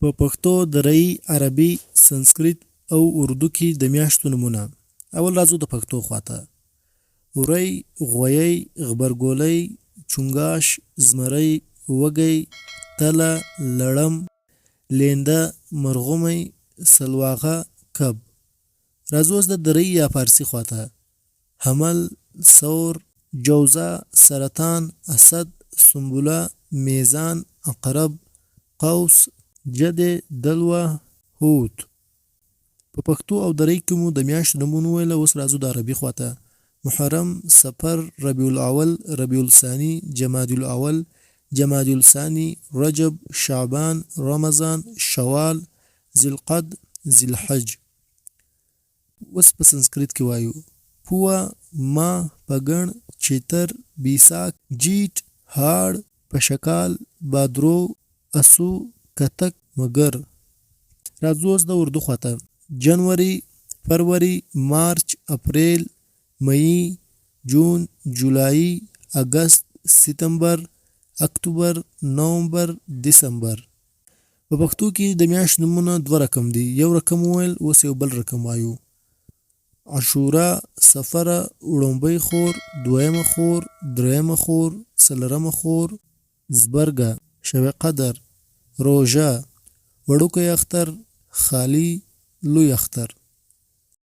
په پښتو، دري، عربي، سنسکریت او اردو کې د میاشتو نومونه. اول راځو د پښتو خواته. وری، غویی، غبرګولی، چونګاښ، زمری، وږی، تله، لړم، لینده، مرغومی، سلواغه، کب. راځو اوس د دري یا فارسي خواته. حمل، ثور، جوزا، سرطان، اسد، سنبله، میزان، عقرب، قوس، جدی، دلوه، حوت. په پښتو او دري کې مو د میاشتو نومونه وویل. اوس راځو د عربي خواته. محرم، صفر، ربیع الاول، ربیع الثانی، جمادی الاول، جمادی الثانی، رجب، شعبان، رمضان، شوال، ذی القعد، ذی الحج. اوس په سنسکریت کې وایو. پوه، ما، پګڼ، چیتر، بیساک، جیټ، هاړ، پشکال، بادرو، اسو، کتک، مګر. راځو اوس د اردو خواته. جنوري، فروری، مارچ، اپریل، مئی، جون، جولای، اګست، ستمبر، اکتوبر، نومبر، دسمبر. په پښتو کې د میاشتو نومونه دوه رقم دي. یو رقم وویل، اوس یو بل رقم وایو. عاشورا، سفره، وړومبۍ خور، دویمه خور، دریمه خور، څلورمه خور، زبرګه، شب قدر، روژه، وړوکی اختر، خالي، لوی اختر.